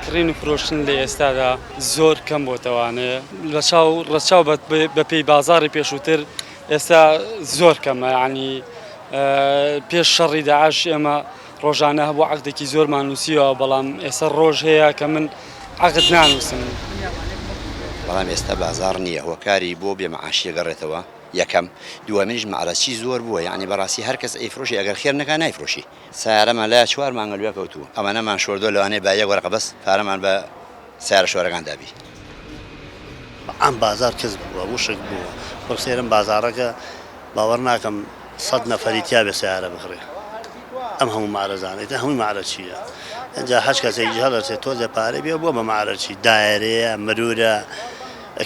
کڕین و فرۆشتن لە ئێستادا زۆر کەم بۆتەوانێ لەچاو ڕەچاو بە پێی بازاڕی پێشووتر ئێستا زۆر کەمە یعنی پێش شەڕی داعش ئێمە ڕۆژانە هەبوو عەقدێکی زۆرمان نووسیوە بەڵام ئێستا ڕۆژ هەیە کە من عەقد نانووسم. بەڵام ئێستا بازاڕ نییە هۆکاری بۆ بێ مەعاشیە گەڕێتەوە یەکەم دووەمینیش مەعرەچی زۆر بووە یەعنی بەڕاستی هەر کەس ئەیفرۆشی ئەگەر خێر نەکا نایفرۆشی سەیارەمان لایە چوار مانگە لوێ کەوتوو ئەمەنەمان شۆردووە لەوانەیە بە یەک وەرەقە بەس پارەمان بە سەیارە شۆرەکان دابی. عام بازاڕ کز بووە وشک بووە خۆم سەیرم بازاڕەکە باوەڕ ناکەم سەت نەفەری تیابێ سەیارە بکڕێ ئەم هەموو مەعرەزانە ئیتر هەمووی مەعرەچیە ئینجا هەچ کەسێکیش هەڵەچێ تۆزێ پارەی بێ بووە بە مەعرەچی دایەرەیە مرورە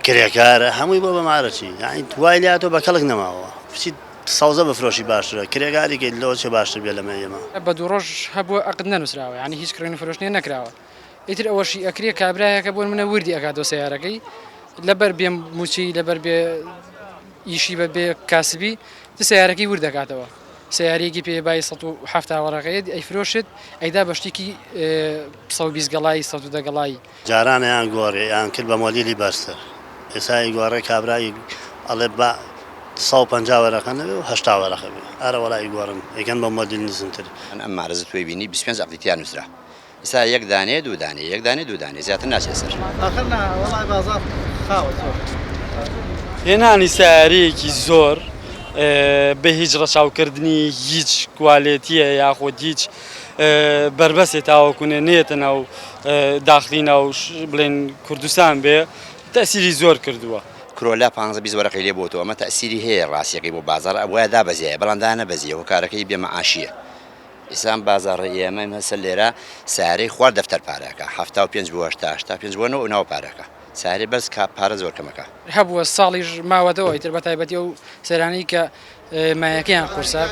کرێکارە هەمووی بووە بە مەعرەچی یانی وای لێهاتووە بە کەڵک نەماوە بچیت سەوزە بفرۆشی باشترە کرێکاری کەیت لەوە چێ باشتر بێ لەمە ئێمە. بە دوو ڕۆژ هەبووە ئەقد نەنووسراوە یانی هیچ کڕین و فرۆشتنێ نەکراوە ئیتر ئەوەشی ئەکرێ کابرایەکە بۆ نمونە وردی ئەکاتەوە سەیارەکەی لەبەر بێ موچەی لەبەر بێ ئیشی بە بێ کاسبی سەیارەکەی ورد دەکاتەوە سەیارەیەکی پێ بای 170 وەرەقەیە ئەیفرۆشێت ئەیدا بە شتێکی 120 گەڵایی 110 گەڵایی. جاران ئەیان گۆڕی ئەیان کرد بە مۆدیلی بەرزتر ئێستا ئەیگۆڕێ کابرا ئەڵێ با 150 وەرەقە نەبێ و 80 وەرەقە بێ ئەرە وەڵا ئەیگۆڕن ئەیکەن بە مۆدیل نزمتر. ئەم مارەزە تۆی بینی 25 عەقدی تیا نوسرا ئیستا یەک دانەیە دوو دانەیە یەک دانەیە دوو دانەیە زیاتر ناچێ سەر. ئاخر نا وەڵای بازاڕ خاوە زۆر. هێنانی سەیارەیەکی زۆر بێ هیچ ڕەچاوکردنی هیچ کوالێتیە یاخود هیچ بەربەستێ تاوەکونێ نێتە ناو داخلی ناو بڵێن کوردستان بێ تەسیری زۆر کردووە. کرۆلا پانزە 20 وەرەقەی لێ بۆتەوە ئەمە تەئسیری هەیە ڕاستیەکەی بۆ بازاڕ ئەبوایە دابەزیایە بەڵام دانەبەزیە هۆکارەکەی بێ مەعاشیە. ئیسان بازاڕی ئێمە هەسە لێرە سارەی خوار دەفتەر پارەکە 75 بۆ 80 85 بۆ 90 ناو پارەکە سارەی بەرز کا پارە زۆر کەمەکە. هەبووە ساڵیش ماوەتەوە ئیتر بە تایبەتی ئەو سەیرانەی کە مایەکەیان قورسە.